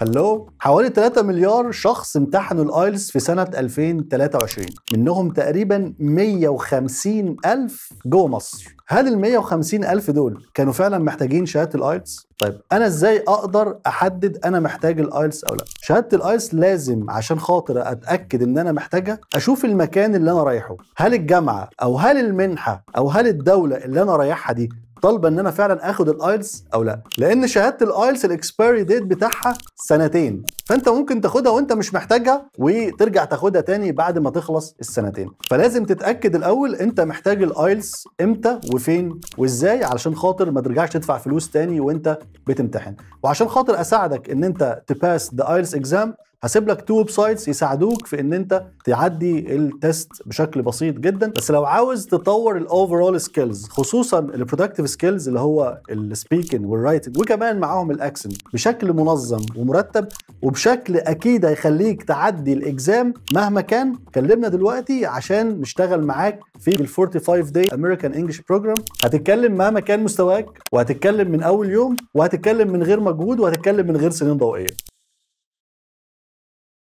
Hello، حوالي 3 مليار شخص امتحنوا ال IELTS في سنة 2023، منهم تقريبا 150 ألف جوه مصر. هل ال 150 ألف دول كانوا فعلا محتاجين شهادة ال IELTS؟ طيب أنا إزاي أقدر أحدد أنا محتاج ال IELTS أو لا؟ شهادة ال IELTS لازم عشان خاطر أتأكد إن أنا محتاجها أشوف المكان اللي أنا رايحه، هل الجامعة أو هل المنحة أو هل الدولة اللي أنا رايحها دي طالبه ان انا فعلا اخد ال IELTS او لا؟ لان شهادة ال IELTS ال expiry date بتاعها سنتين، فانت ممكن تاخدها وانت مش محتاجها وترجع تاخدها تاني بعد ما تخلص السنتين. فلازم تتاكد الاول انت محتاج ال IELTS امتى وفين وازاي علشان خاطر ما ترجعش تدفع فلوس تاني وانت بتمتحن. وعشان خاطر اساعدك ان انت ت pass the IELTS exam هسيب لك two websites يساعدوك في ان انت تعدي ال test بشكل بسيط جدا. بس لو عاوز تطور ال overall skills، خصوصا ال productive skills اللي هو ال speaking وال writing وكمان معاهم ال accent بشكل منظم ومرتب وبشكل اكيد هيخليك تعدي ال exam مهما كان، كلمنا دلوقتي عشان نشتغل معاك في ال 45 day American English program. هتتكلم مهما كان مستواك، وهتتكلم من اول يوم، وهتتكلم من غير مجهود، وهتتكلم من غير سنين ضوئية.